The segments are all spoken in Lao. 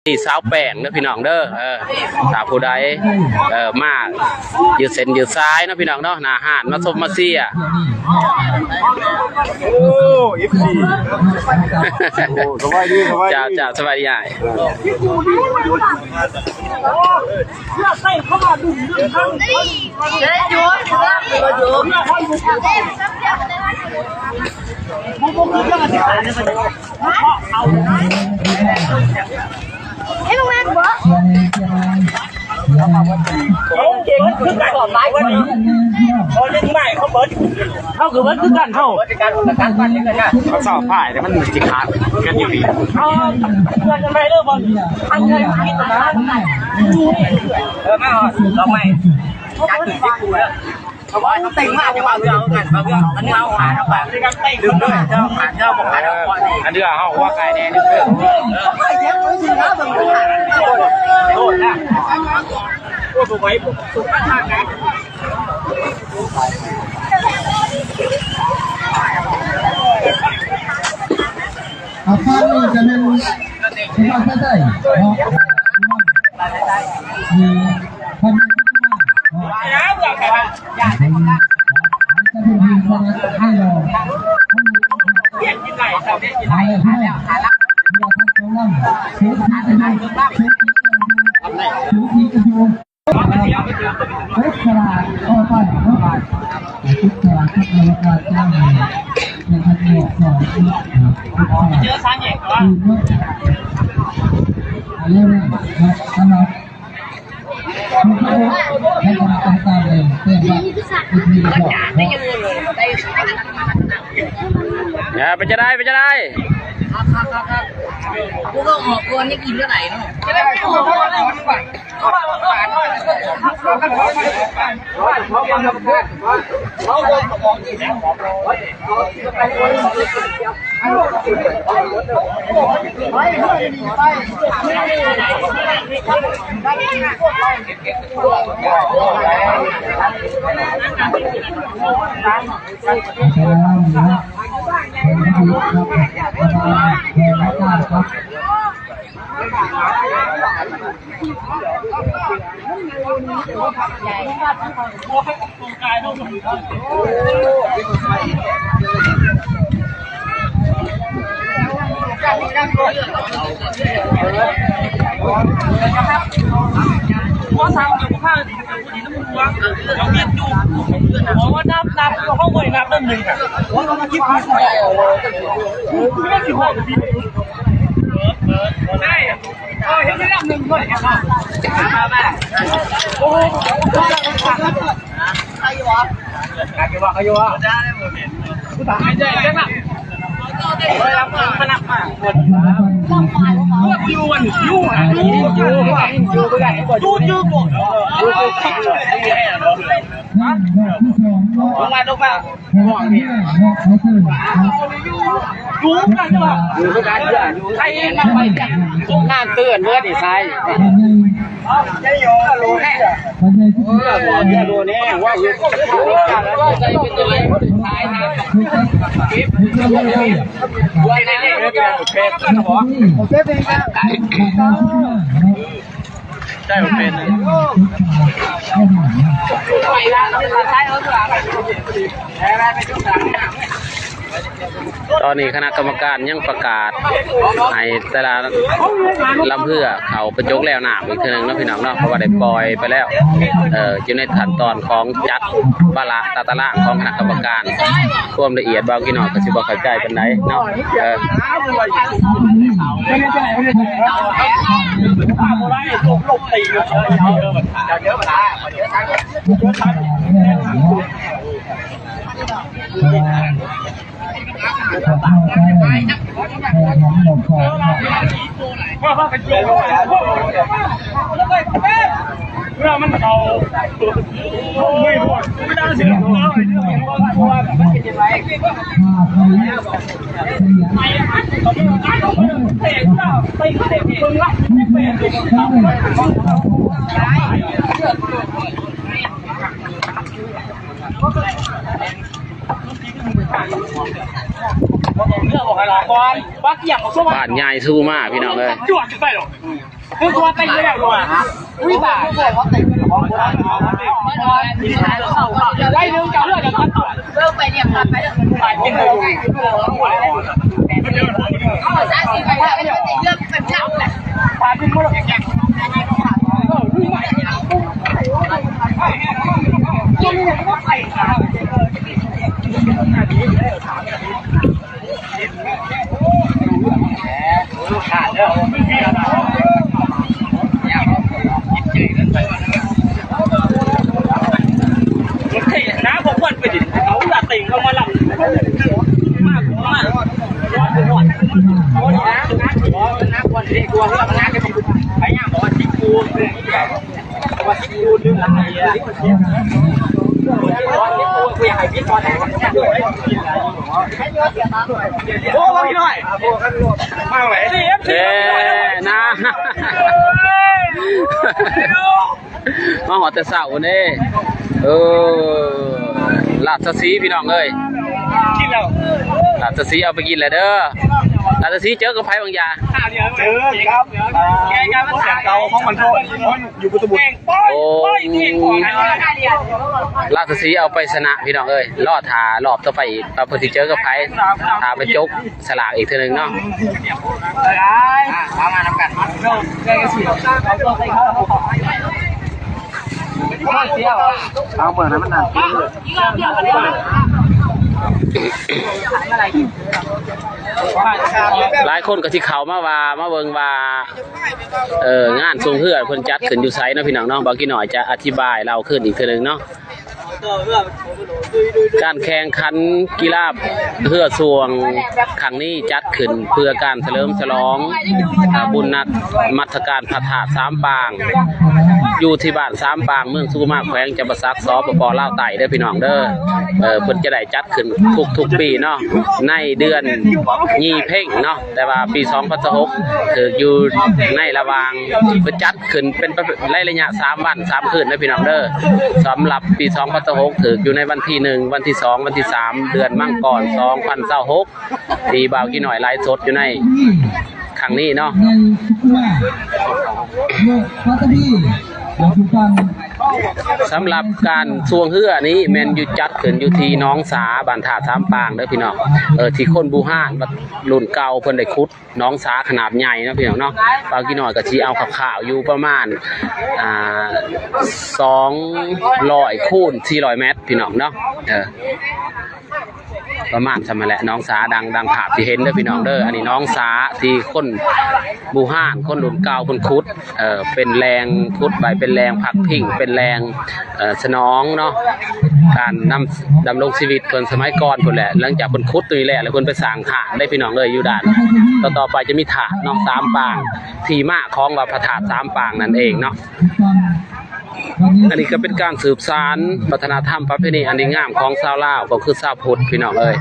ທີ່ສາວແປ້ງເດີພີ່ນ້ອງເດີ. ເອີ ຖ້າຜູ້ໃດ ເອີ ມາຢືດເສັ້ນຢືດສາຍເນາະພີ່ນ້ອງເນາະ ໜ້າຮ້ານມາຊົມມາເຊຍ. ໂອ້ ເອັຟຊີ ໂອ້ ສະບາຍດີ ສະບາຍດີ ເຈົ້າ ເຈົ້າ ສະບາຍດີອ້າຍ. ເຮົາເກັ່ງຄືກັນ ເຮົາເກັ່ງໃໝ່ ເຮົາເບິດ ເຮົາຄືເບິດຄືກັນ ເຮົາ ເຮົາຊອບພາຍ ແຕ່ມັນຊິຂາດກັນຢູ່ນີ້ ເຮົາເພື່ອນກັນໄປເດີ ບໍ່ ອັນໃດມັນຜິດນະ ເອີ ມາເອົາດອກໄມ້ ຈັດຂຶ້ນສິບຄູ່ເດີ. ເອົາເຕັງມາ ຈະວ່າເຮືອເຮົາກັນ ເອົາເຮືອ ອັນເຮືອເຮົາຂາດເອົາໄປ ເລື່ອງເດີ ເຈົ້າຂາດ ເຈົ້າບໍ່ຂາດ ເອົາກ່ອນນີ້ ອັນເຮືອເຮົາຫົວໄກ່ແດ່ໜຶ່ງເດີ ເອີ ໂທດນະ ໂອ້ ບໍ່ໄຫວ ບໍ່ ເອົາປານນີ້ກະແມ່ນ ເອີ ເອີ ເປັນຈັ່ງໃດ ເປັນຈັ່ງໃດ ພວກເຮົາອອກກ່ອນ ຍັງກິນບໍ່ໄດ້ເນາະ. ຕອນນີ້ຄະນະກຳມະການຍັງປະກາດໃຫ້ແຕ່ລະລຳເຮືອເຂົ້າໄປຈົກແລວນ້ຳອີກເທື່ອໜຶ່ງເນາະ ພີ່ນ້ອງເນາະ ເພາະວ່າໄດ້ປ່ອຍໄປແລ້ວ ເອີ ຢູ່ໃນຂັ້ນຕອນຂອງຈັດວາລະຕາຕະລາງຂອງຄະນະກຳມະການ. ຄວາມລະອຽດບ່າວກີ່ນ້ອຍກະຊິບໍ່ເຂົ້າໃຈປານໃດເນາະ ເອີ. ບ້ານຍາຍຊູມາ ພີ່ນ້ອງເອີຍ. ຄືວ່າໄປຢູ່ແລ້ວຕົວະ ອຸຍ ບາດ ໄດ້ໜຶ່ງກັບເຮືອນກັບ ໂອ້ ພີ່ນ້ອຍ ມາແລ້ວ ເດ້ນະ ມາຮອດແຕ່ເຊົ້າພຸ້ນເດ້. ເອີ ລາດຊາຊີ ພີ່ນ້ອງເອີຍ ກິນແລ້ວ ລາດຊາຊີເອົາໄປກິນແລ້ວເດີ. ລາດຊາຊີເຈີກັບໃຜບາງຢ່າ? ເຈີກັບ ອ່າ ແຟນເກົ່າຂອງມັນໂພດ ຢູ່ບຸດຕະບຸດ. ໂອ້ ລາດຊາຊີເອົາໄປຊະນະ ພີ່ນ້ອງເອີຍ ລໍຖ້າລອບຕໍ່ໄປອີກ ວ່າເພິ່ນຊິເຈີກັບໃຜ ຖ້າໄປຈົກສະຫຼາກອີກເທື່ອໜຶ່ງເນາະ. ເອົາມານຳກັນ ເອົາເບິ່ງໃຫ້ມັນໜ້າກິນ. ຫຼາຍຄົນກໍຊິເຂົ້າມາວ່າ ມາເບິ່ງວ່າ ເອີ ງານຊ່ວງເຮືອເພິ່ນຈັດຂຶ້ນຢູ່ໃສເນາະ ພີ່ນ້ອງເນາະ. ບ່າວກີ້ນ້ອຍຈະອະທິບາຍເລົ່າຄືນອີກເທື່ອໜຶ່ງເນາະ. ການແຂ່ງຂັນກິລາເຮືອຊ່ວງຄັ້ງນີ້ຈັດຂຶ້ນເພື່ອການສະເຫຼີມສະຫຼອງ ອາ ບຸນນັດມັດສະການພະທາດສາມປາງ ຢູ່ທີ່ບ້ານສາມປາງ ເມືອງສຸຂຸມາ ແຂວງຈຳປາສັກ ສປປ ລາວໃຕ້ເດີ ພີ່ນ້ອງເດີ. ເອີ ເພິ່ນຈະໄດ້ຈັດຂຶ້ນທຸກໆປີເນາະ ໃນເດືອນຍີ່ເພັງເນາະ. ແຕ່ວ່າປີສອງພັນຊາວຫົກ ຖືກຢູ່ໃນລະຫວ່າງ ເພິ່ນຈັດຂຶ້ນເປັນໄລຍະສາມວັນສາມຄືນເດີ ພີ່ນ້ອງເດີ. ສຳລັບປີສອງພັນຊາວຫົກ ຖືກຢູ່ໃນວັນທີໜຶ່ງ ວັນທີສອງ ວັນທີສາມ ເດືອນມັງກອນ ສອງພັນຊາວຫົກ ທີ່ບ່າວກີ້ນ້ອຍໄລຟ໌ສົດຢູ່ໃນຄັ້ງນີ້ເນາະ. ສຳລັບການຊ່ວງເຮືອນີ້ແມ່ນຢູ່ ຈັດຂຶ້ນຢູ່ທີ່ໜອງສາ ບ້ານທາດສາມປາງເດີ ພີ່ນ້ອງ. ເອີ ທີ່ຄົນບູຮານ ລຸ້ນເກົ່າເພິ່ນໄດ້ຂຸດໜອງສາຂະໜາດໃຫຍ່ເນາະ ພີ່ນ້ອງເນາະ. ບ່າວກີ້ນ້ອຍກໍຊິເອົາຄ່າວໆຢູ່ປະມານ ອ່າ ສອງຮ້ອຍຄູນສີ່ຮ້ອຍແມັດ ພີ່ນ້ອງເນາະ. ເອີ ປະມານສ່ຳນັ້ນແຫຼະ ໜອງສາ ດັ່ງ ດັ່ງພາບທີ່ເຫັນເດີ ພີ່ນ້ອງເດີ. ອັນນີ້ໜອງສາທີ່ຄົນບູຮານ ຄົນລຸ້ນເກົ່າເພິ່ນຂຸດ ເອີ ເປັນແຫຼ່ງ ຂຸດໄວ້ເປັນແຫຼ່ງພັກພິງ ເປັນແຫຼ່ງ ເອີ ສະໜອງເນາະ ການນຳ ດຳລົງຊີວິດເພິ່ນສະໄໝກ່ອນພຸ້ນແຫຼະ. ຫຼັງຈາກເພິ່ນຂຸດຕົງນີ້ແລ້ວ ແລ້ວເພິ່ນໄປສ້າງທາດເດ້ ພີ່ນ້ອງເອີຍ. ຢູ່ດ້ານຕໍ່ໆໄປຈະມີທາດເນາະ ສາມປາງ ທີ່ມາຂອງວ່າພະທາດສາມປາງນັ້ນເອງເນາະ. ອັນນີ້ກໍເປັນການສືບສານວັດທະນະທຳປະເພນີອັນດີງາມຂອງຊາວລາວ ກໍຄືຊາວພຸດ ພີ່ນ້ອງເອີຍ.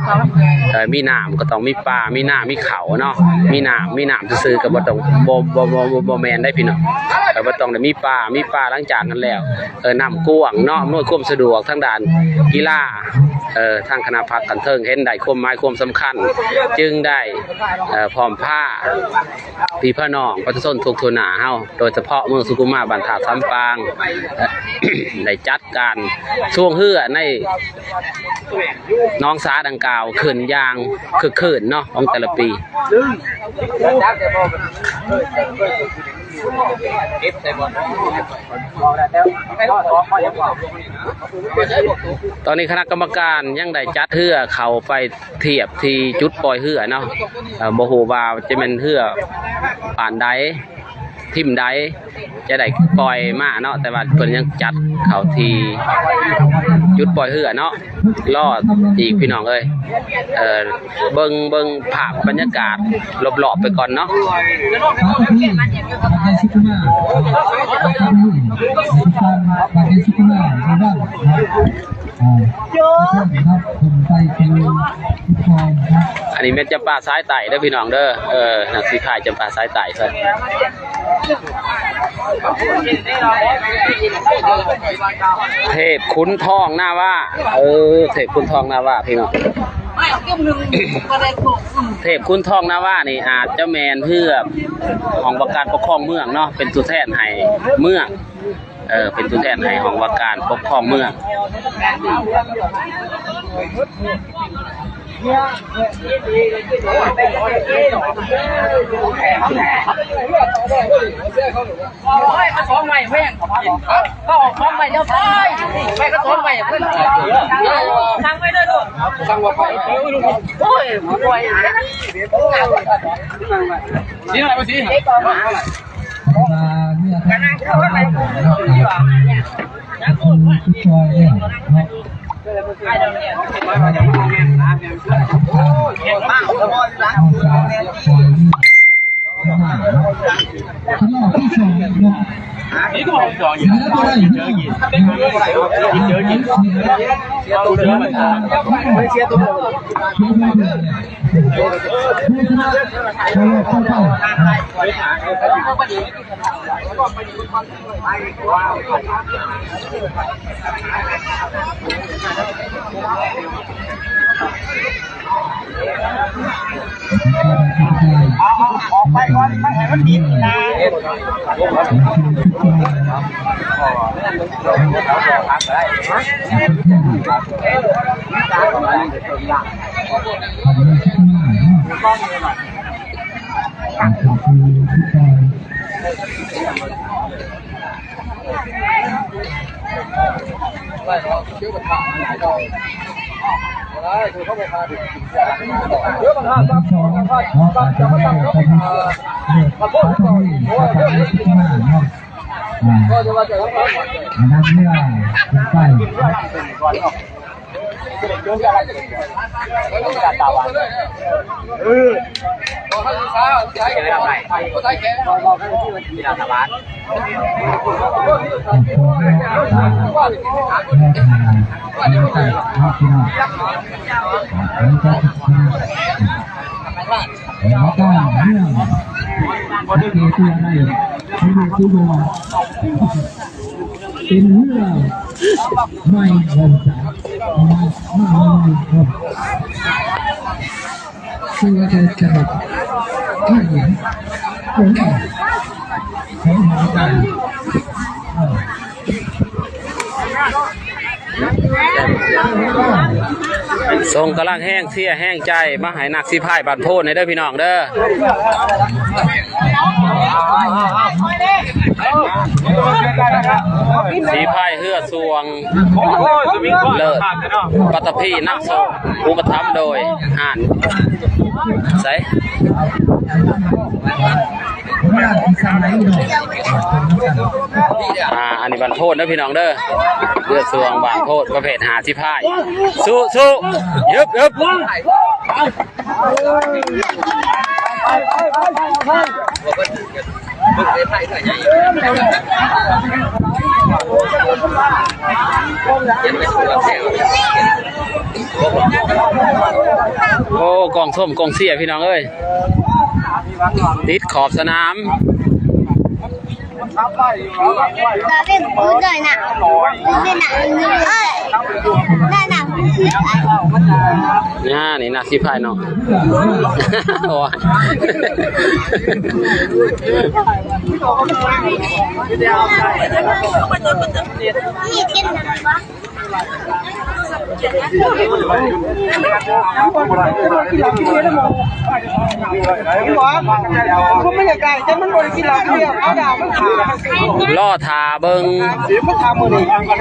ເອີ ມີນ້ຳກໍຕ້ອງມີປາ ມີນາ ມີເຂົ້າເນາະ. ມີນ້ຳ ມີນ້ຳຊື່ໆກໍບໍ່ຕ້ອງ ບໍ່ ບໍ່ ບໍ່ ບໍ່ ບໍ່ແມ່ນໄດ໋ ພີ່ນ້ອງ. ເອີ ບໍ່ຕ້ອງໄດ້ມີປາ ມີປາຫຼັງຈາກນັ້ນແລ້ວ ເອີ ນ້ຳກວ້າງເນາະ ອຳນວຍຄວາມສະດວກທາງດ້ານກິລາ. ເອີ ທາງຄະນະພັກຂັ້ນເທິງເຫັນໄດ້ຄວາມໝາຍຄວາມສຳຄັນ ຈຶ່ງໄດ້ ເອີ ພ້ອມພາ ພີ່ພານ້ອງປະຊາຊົນທຸກທົ່ວໜ້າເຮົາ ໂດຍສະເພາະເມືອງສຸຂຸມາ ບ້ານທາດສາມປາງ ໄດ້ຈັດການຊ່ວງເຮືອໃນໜອງສາດັ່ງກ່າວຂຶ້ນຢ່າງຄຶກຄື້ນເນາະ ຂອງແຕ່ລະປີ. ຕອນນີ້ຄະນະກຳມະການຍັງໄດ້ຈັດເຮືອເຂົ້າໄປທຽບທີ່ຈຸດປ່ອຍເຮືອເນາະ. ເອີ ບໍ່ຮູ້ວ່າຈະແມ່ນເຮືອບ້ານໃດ ທີມໃດຈະໄດ້ປ່ອຍມາເນາະ ແຕ່ວ່າເພິ່ນຍັງຈັດເຂົ້າທີ່ຈຸດປ່ອຍເຮືອເນາະ. ລໍອີກ ພີ່ນ້ອງເອີຍ ເອີ ເບິ່ງ ເບິ່ງພາບບັນຍາກາດລອບໆໄປກ່ອນເນາະ. ອັນນີ້ແມ່ນຈຳປາສາຍໃຕ້ເດີ ພີ່ນ້ອງເດີ. ເອີ ນາງສີພາຍຈຳປາສາຍໃຕ້ເພິ່ນ ເທບຂຸນທອງນາວາ ເອີ ເທບຂຸນທອງນາວາ ພີ່ນ້ອງ. ເທບຂຸນທອງນາວານີ້ອາດຈະແມ່ນເຮືອຫ້ອງວ່າການປົກຄອງເມືອງເນາະ ເປັນຕົວແທນໃຫ້ເມືອງ ເອີ ເປັນຕົວແທນໃຫ້ຫ້ອງວ່າການປົກຄອງເມືອງ. ເອົາສອງໄມ້ແພງ ເອົາສອງໄມ້ເດີ ໄປ ໄປກະສອງໄມ້ເພິ່ນ ສັ່ງໄວ້ເດີ ສັ່ງວ່າໄປ ໂອ້ຍ ໂອ້ຍ ສີເທົ່າໃດບໍ່ສີ? ເອົາ ເອົາ ອອກໄປກ່ອນ ມັນໃຫ້ມັນບິນນະ. ເປັນເຮືອໃໝ່ຂອງສາ ມາໃໝ່ຂອງ ເພື່ອຈະ ຈະແບບ ຖ້າເຫັນ ຂອງ ຂອງ ຂອງ ສົ່ງກຳລັງແຮງເຊຍແຮງໃຈມາໃຫ້ນັກສີພາຍບ້ານໂພນແດ່ເດີພີ່ນ້ອງເດີ. ສີພາຍເຮືອຊ່ວງເລີດ ປັດຕະພີ ນຳໂຊກ ອຸປະຖຳໂດຍຮ້ານ ໃສ ອ່າ ອັນນີ້ບ້ານໂພນເດີພີ່ນ້ອງເດີ ເຮືອຊ່ວງບ້ານໂພນ ປະເພດຫ້າສິບພາຍ ສູ້ໆ ຍຶບໆ. ໂອ້ ກອງຊົມກອງເຊຍພີ່ນ້ອງເອີຍ ຕິດຂອບສະໜາມ. ອ່າ ນີ້ນະ ສີພາຍເນາະ ໂອ້ຍ ລໍຖ້າເບິ່ງ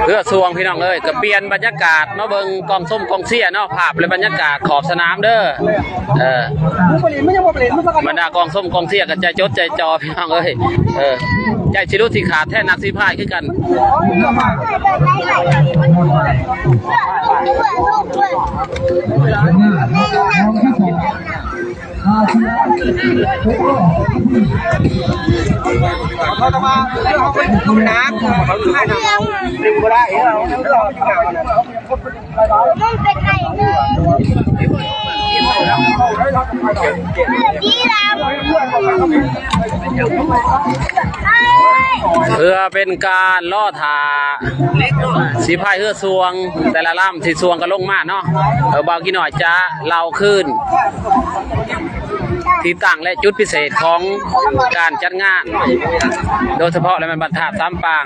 ເຮືອຊ່ວງພີ່ນ້ອງເອີຍ ກະປ່ຽນບັນຍາກາດມາເບິ່ງກອງຊົມກອງເຊຍເນາະ ພາບ ແລະ ບັນຍາກາດຂອບສະໜາມເດີ. ເອີ ບັນດາກອງຊົມກອງເຊຍກໍໃຈຈົດໃຈຈໍພີ່ນ້ອງເອີຍ ເອີ ໃຈຊິຫຼຸດຊິຂາດແທ້ ນັກສີພາຍຄືກັນ. ເຂົາຈະມາ ເຮົາໄປຢູ່ນ້ຳ ເຂົາຢູ່ນ້ຳ ດຶງບໍ່ໄດ້ ເຮົາ ເຮົາຢູ່ນ້ຳ. ມັນເປັນໄກ່ເນາະ ເອີ ດີລະ ເອີຍ. ເພື່ອເປັນການລໍຖ້າຊິພາຍເຮືອຊ່ວງ ແຕ່ລະລຳທີ່ຊ່ວງກໍລົງມາເນາະ. ເອີ ບ່າວກີນ້ອຍຈະເລົ່າຄືນທີ່ຕັ້ງ ແລະ ຈຸດພິເສດຂອງການຈັດງານ ໂດຍສະເພາະແລ້ວແມ່ນບັນທາດສາມປາງ.